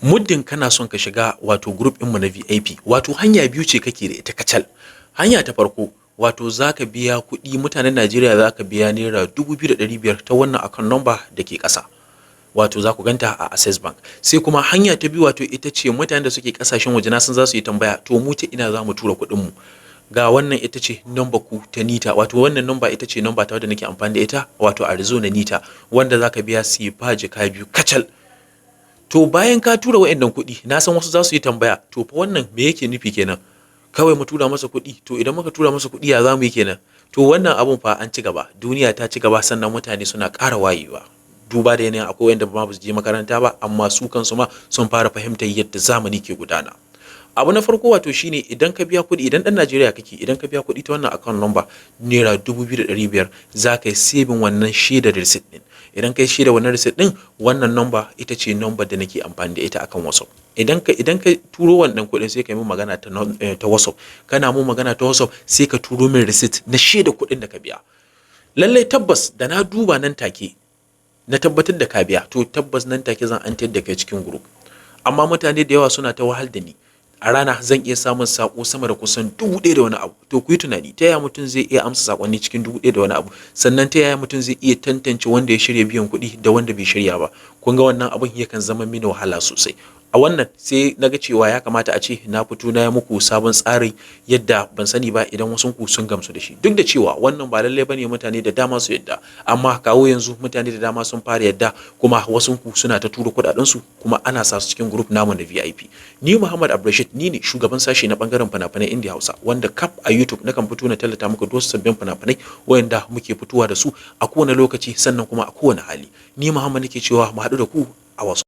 Muddin kana son ka shiga wato group ɗinmu na VIP, wato hanya biyu ce kake da ita kacal. Hanya ta farko, wato za ka biya kuɗi, mutanen Najeriya, za ka biya ₦2,500 ta wannan account number da ke ƙasa. Wato za ku ganta a Access Bank. Sai kuma hanya ta biyu, wato ita ce mutanen da suke ƙasashen waje, na san za su yi tambaya, to mu ta ina za mu tura kuɗinmu? Ga wannan, ita ce number ku ta NITA, wato wannan number ita ce number ta wadda nake amfani da ita, wato a Rezo na NITA, wanda za ka biya sefa 2,000 kacal. To bayan ka tura wa'annan kuɗi, na san wasu za su yi tambaya, to fa wannan me yake nufi kenan? Kawai mu tura masa kuɗi, to idan muka tura masa kuɗi ya za mu yi kenan? To wannan abun fa an ci gaba, duniya ta ci gaba, sannan mutane suna ƙara wayewa. Duba da yanayin akwai wanda ba su je makaranta ba, amma su kansu ma sun fara fahimtar yadda zamani ke gudana. Abu na farko wato shine idan ka biya kuɗi, idan ɗan Najeriya kake, idan ka biya kuɗi ta wannan account number ₦2,500, za ka yi saving wannan shaidar receipt ɗin. Idan ka yi shaida wannan receipt ɗin, wannan number ita ce number da nake amfani da ita akan WhatsApp. Idan ka turo wannan kuɗin, sai ka yi min magana ta WhatsApp. Kana mun magana ta WhatsApp, sai ka turo min receipt na shaida kuɗin da ka biya. Lallai tabbas da na duba nan take na tabbatar da ka biya, to tabbas nan take zan an da kai cikin group. Amma mutane da yawa suna ta wahal da ni. A rana zan iya samun sako sama da kusan 1,000 da wani abu. To ku yi tunani, ta yaya mutum zai iya amsa sakonni cikin 1,000 da wani abu? Sannan ta yaya mutum zai iya tantance wanda ya shirya biyan kuɗi da wanda bai shirya ba? Kun ga wannan abun yakan zama mini wahala sosai. A wannan sai na ga cewa ya kamata a ce na fito na yi muku sabon tsari, yadda ban sani ba idan wasu ku sun gamsu da shi, duk da cewa wannan ba lallai bane mutane da dama su yadda, amma kawo yanzu mutane da dama sun fara yadda, kuma wasu ku suna ta turo kuɗaɗen su, kuma ana sa su cikin group namu na VIP. Ni Muhammad Abdulrashid, ni ne shugaban sashe na bangaren fina-finai Indiya Hausa, wanda kaf a YouTube nakan fito na tallata muku wasu sabbin fina-finai wayanda muke fitowa da su a kowane lokaci, sannan kuma a kowane hali. Ni Muhammad nake cewa mu haɗu da ku a wasu.